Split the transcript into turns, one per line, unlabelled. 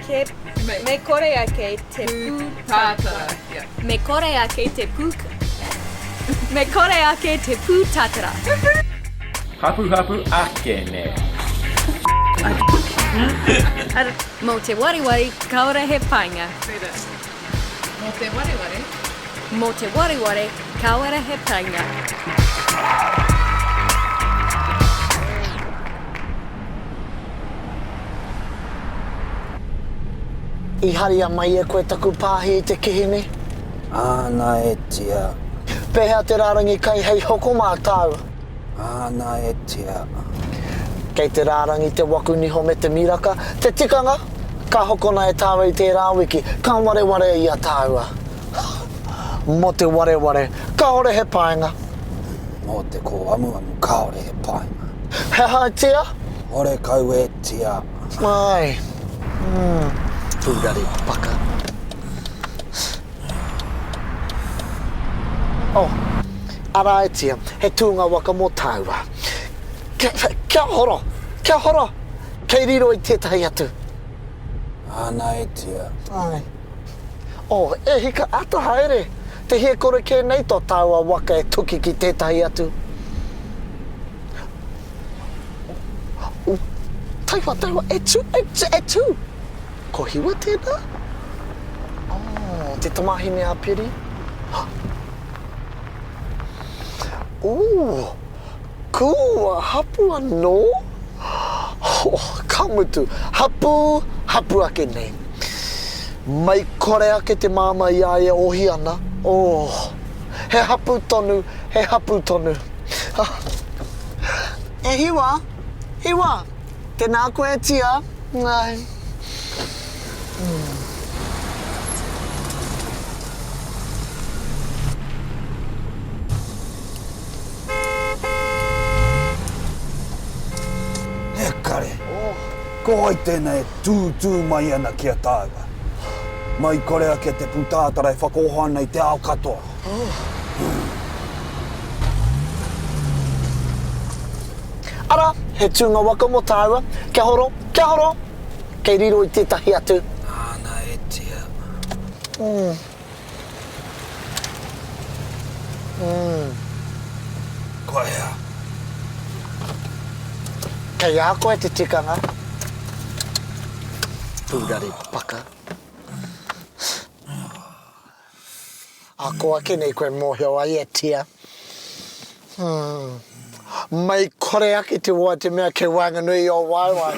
Ke, me kore ake te pūtātara. Me kore ake te pū... Me kore ake te pūtātara.
Hapuhapu ake ne.
Mō te wareware, kāore he painga.
Mō te wareware.
Mō te wareware, kāore he painga.
I haria mai e koe taku pāhi i te kihini?
Āna e tia.
Pēhea te rārangi kai hei hoko mā tāua?
Āna e tia.
Kei te rārangi te waku niho me te miraka, te tikanga, ka hokona e tāua i tērā wiki, ka wareware i a tāua. Mō te wareware, kāore he painga.
Mō te kōamuamu, kāore he painga.
He aha e tia?
Horekau e tia.
Āe. Mm. Pūrari paka. Oh, arā e tia, he tūnga waka mō tāua. Kia, kia horo! Kia horo! Kei riro i tētahi atu.
Āna e tia.
Āe. Oh, e hika, āta haere! Te hē kore kē nei tō tāua waka e tuki ki tētahi atu. Taiwha, taiwha, e tū, e tū, e tū! Ko Hiwa tēnā? Oh, te tamāhine a Piri. Ooh, kua hapu anō? Oh, ka mutu, hapu, hapu ake nei. Mai kore ake te māmā i a ia ohi ana, oh, he hapu tonu, he hapu tonu. E Hiwa, Hiwa, tēnā koe e Tia. Ai. Mm.
E kare, ko wai tēnei e tūtū mai ana ki a tāua? Mai kore ake te pūtātara e whakaoho ana i te ao katoa.
Arā, he tūnga waka mō tāua. Kia horo, kia horo! Kei riro i tētahi atu.
Āna e tia.
Mm. Mm.
Kua hea?
Kei a koe te tikanga. Pūrare paka. Ako ake nei koe mōhio ai e Tia. Hmm. Mei kore ake te wai te mea kei waenganui i ō waewae.